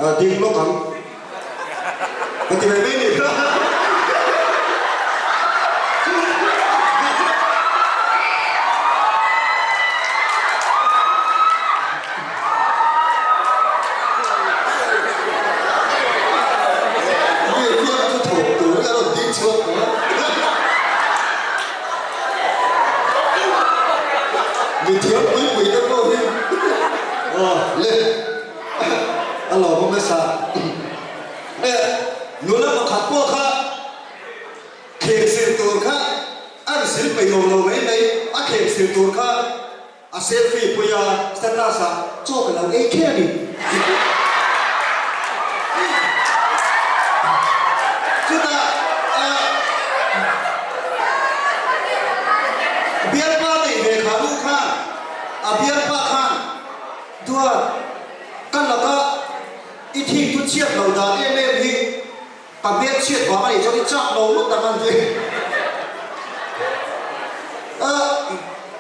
Ding lawk ang ka ti ve mai ni. Mi fiam chu thawk tur a rawn ding chhuak tawh a. Mi thiam pui pui te pawh hi aw le a lawm awm nasa. Nula pakhat pawh kha khel sil tur kha an sil peih awm lo mai mai a khel sil tur kha A selfie pui a status ah chaw ka lo ei kher a ni. Chutah a bialpa neih ve kha nu khan a bialpa khan duat ka laka i thik thu chhiat lo dan em em hi ka hmel chhiat vang a nih chuan i chak lo ngawt ang an ti.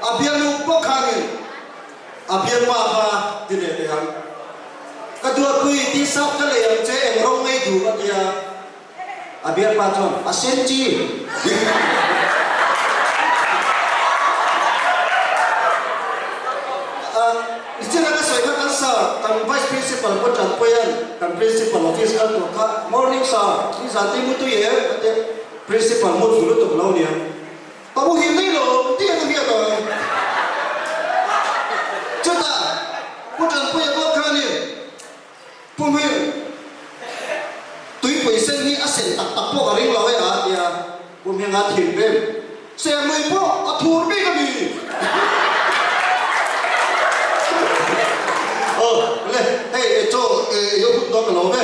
A bialnu pawh khanin a bialpa kha ti leh teh ang. Ka duatpui t-shirt ka lei ang che eng rawng ngei duh a ti a. A bialpa chuan a sen chi. Nichina ka sawi kha kan sir, kan vice principal pawh Tanpuia'n kan principal office kal tur kha morning sir, nizan te mutui em a ti a, principal mut vu lutuk lo nia. Ka muhil daih lo, tih a ka hriat ang. Chutah Pu Tanpuia pawh khanin Pu Hming, tuipui sen hi a sen tak tak pawh ka ring lo e a ti a, Pu Hminga thinrim serlui pawh a thur bik a ni. Aw le, hei chaw ei a hun dawn ka lo ve.